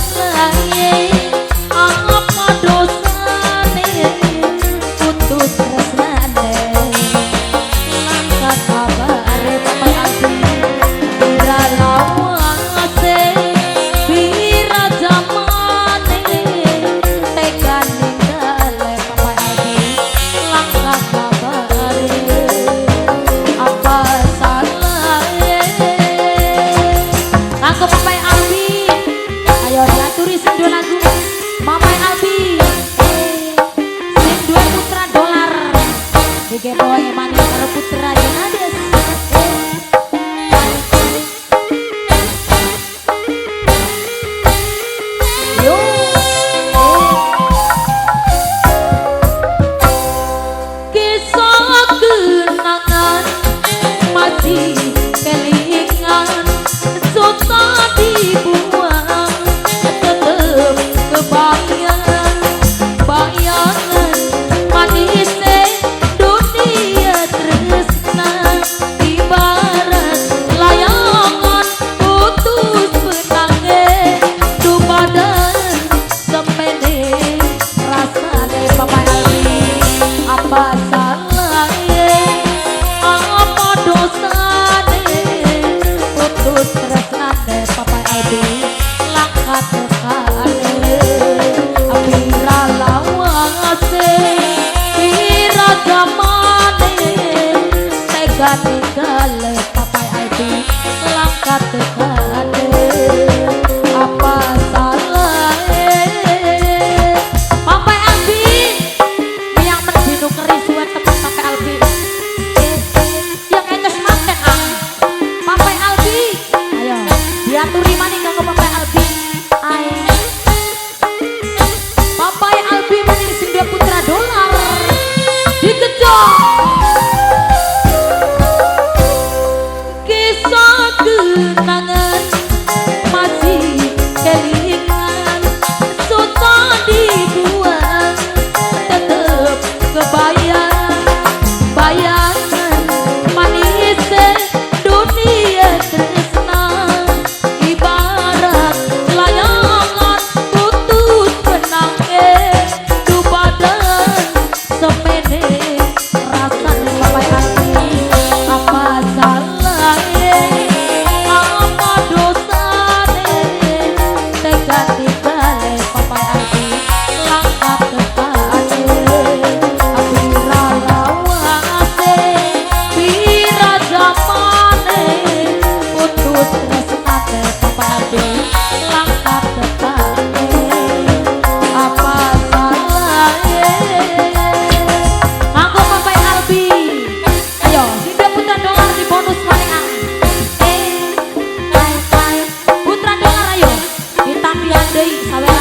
Salahe, apa dosane putus tresnane? Langka kabare Papa Albi, pira lawase, pira jamane tega ninggale Papa Albi. Langka kabare, apa salahe? Kanggo Papa Albi, ayo diaturi sing duwe lagu Papa Albi. Sing duwe putra dolar digendong maning karo putra Jenades. Yo. Kisah kenangan masih kelingan, susah dibuang, tetep kebayang bayangan manis dunia tresna, ibarat layangan putus benange dupadan semene rasane. Papa Albi, apa salahe, apa dosane putus tresnane Papa Albi? Langka tekane, pira lawase, pira jamane tega ninggale Papa Albi. Langka tekane, apa salahe Papa Albi? Yang mendino kerisuan temen Papa Albi, yang etes maten ah Papa Albi, ayo diaturi maning kanggo Papa Albi. Ayo Papa Albi maning sing duwe putra dolar dikecok. Kisah kenangan masih kelingan, susah dibuang, tetep kebayang bayangan manis dunia tresna, ibarat layangan putus benange dupadan semene rasane. Papa Albi, apa salahe, apa dosane tega ninggale Papa Albi? Langka tekane, pira lawase, pira jamane putus tresnane Papa Albi. Langka tekane, apa salahe? Kanggo Papa Albi, ayo sing duwe putra dolar di bonus maning ah. Eh, ai ai putra dolar, ayo ditampilan deui sawer.